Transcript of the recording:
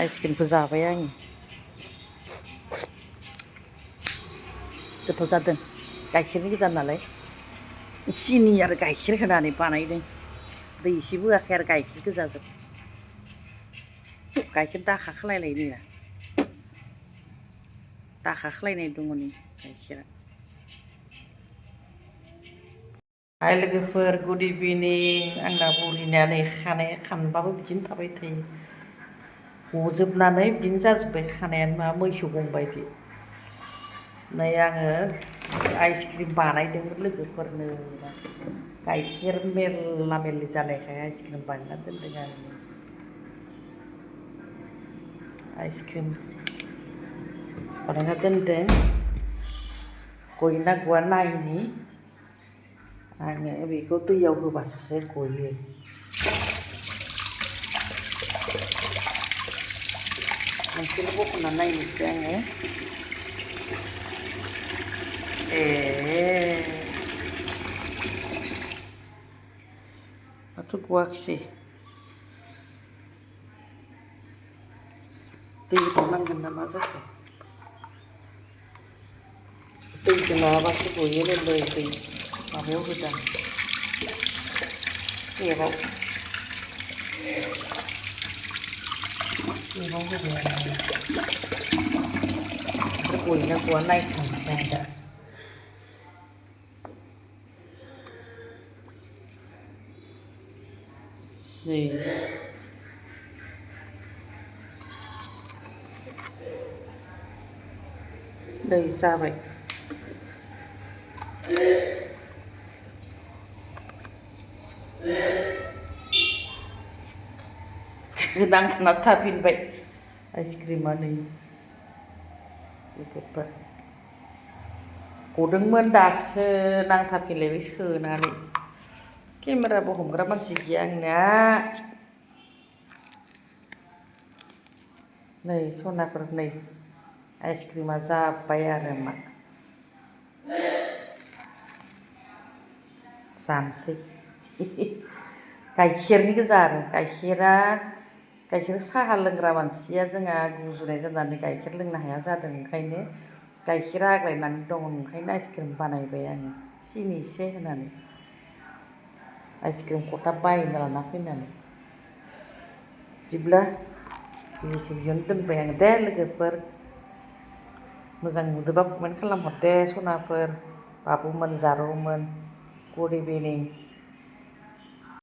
आइसक्रिमखौ जाबाय आङो गोथाव जादों गाइखेरनि गोजा नालाय सिनि आरो गाइखेर होनानै बानायदों दै एसे होआखै आरो गाइखेर गोजाजों गाइखेर दाखा खालायलायनो दाखा खालायनाय दङ नै गाइखेरा हाय लोगोफोर गुड इभिनिं आंना बुरिना नै खानाया खानबाबो बिदिनो थाबाय थायो गजोबनानै बिदिनो जाजोब्बाय खानायानो मा मैसो गंबायदि नै आङो आइसक्रिम बानायदोंमोन लोगोफोरनो गाइखेर मेरला मेरलि जानायखाय आइसक्रिम बानायना दोनदों आङो आइसक्रिम बानायना दोनदों गयोना गवा नायनि आङो बेखौ दैयाव होबासो गयो मोनसेल' बख'ना नायनोसै आङो माथो गवाखिसै दै होबावनांगोन ना मा जाखो दैजों माबाबासो गयोनो दै माबायाव होदां टेपआव होबाय आङो ओमफ्राय गयोना गवा नायखानोसै आं दा नै नै जाबाय नांथानासो थाफिनबाय आइसक्रिमा नै लोगोफोर गदोंमोन दासो नांथाफिनलायबाय सोनानै केमेराबो हमग्रा मानसि गैया आंना नै सनाफोर नै आइसक्रिमा जाबाय आरो मा जानोसै गाइखेरनि गोजा आरो गाइखेर साहा लोंग्रा मानसिया जोंहा गुजुनाय जानानै गाइखेर लोंनो हाया जादों ओंखायनो गाइखेर आग्लायनानै दङ ओंखायनो आइसक्रिम बानायबाय आङो सिनि एसे होनानै आइसक्रिम खथा बायना लाना फैनानै बिदिब्ला बेयावनो दोनबाय आं दे लोगोफोर मोजां नुदोंबा कमेन्ट खालामहरदे सनाफोर बाबुमोन जारौमोन गुड इभिनिं